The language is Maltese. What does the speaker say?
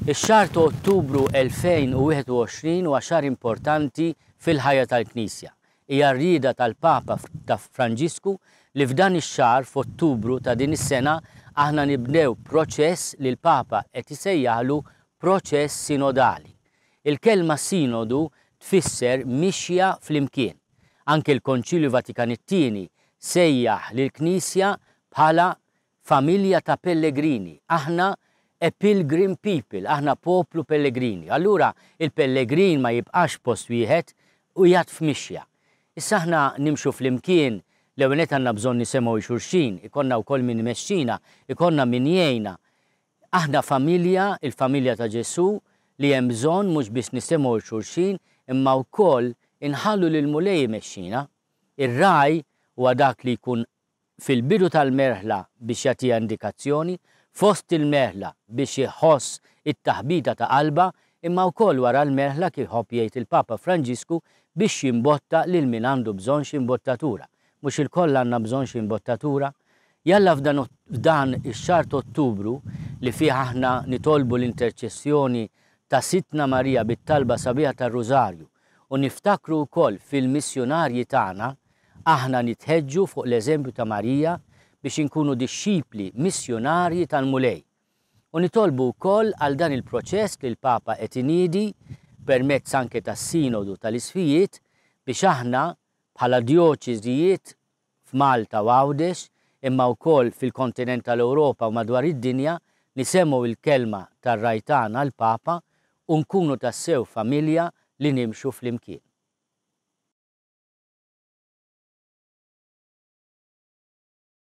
Ix-xahar ta' Ottubru 2021 huwa xahar importanti fil-ħajja tal-Knisja. Hija r-rieda tal-Papa ta' Franġisku li f'dan ix-xahar, f'Ottubru ta' din is-sena, aħna nibdew proċess li l-Papa qed isejjaħlu proċess sinodali. Il-kelma sinodu tfisser mixja flimkien. Anke l-Konċilju Vatikan it-Tieni sejjaħ lill-Knisja bħala familja ta' pellegrini. Aħna a pilgrim people, aħna poplu pellegrini. Allura il-pellegrin ma jibqax post wieħed u qiegħed f'mixja. Issa aħna nimxu flimkien, l-ewwel nett għandna bżonn nisemgħu 'l xulxin, ikollna wkoll min imexxina, ikollna min jgħinna. Aħna familja, il-familja ta' Ġesù, li hemm bżonn mhux biss nisimgħu 'l xulxin imma wkoll inħallu lill-Mulej imexxina. Ir-ragħaj huwa dak li jkun fil-bidu tal-merħla biex jagħtiha indikazzjoni, fost il-merħla biex iħoss it-taħbita ta' qalbha, imma wkoll wara l-merħla kif iħobb jgħid il-Papa Franġisku biex jimbotta lil min għandu bżonn xi imbottatura. Mhux ilkoll għandna bżonn xi imbottatura? Jalla f'dan f'dan ix-xahar t'Ottubru li fih aħna nitolbu l-interċessjoni ta' Sidtna Marija bit-talba sabiħa tar-Rużarju u niftakru wkoll fil-missjunarji tagħna, aħna nitħeġġu fuq l-eżempju ta' Marija biex inkunu dixxipli missjunarji tal-Mulej. U nitolbu wkoll għal dan il-proċess li l-Papa qed iniedi permezz anke tas-Sinodu tal-Isqfijiet biex aħna bħala djoċiżijiet f'Malta u Għawdex, imma wkoll fil-kontinent tal-Ewropa u madwar id-dinja, nisemgħu l-kelma tar-Ragħaj tagħna l-Papa u nkunu tassew familja li nimxu flimkien.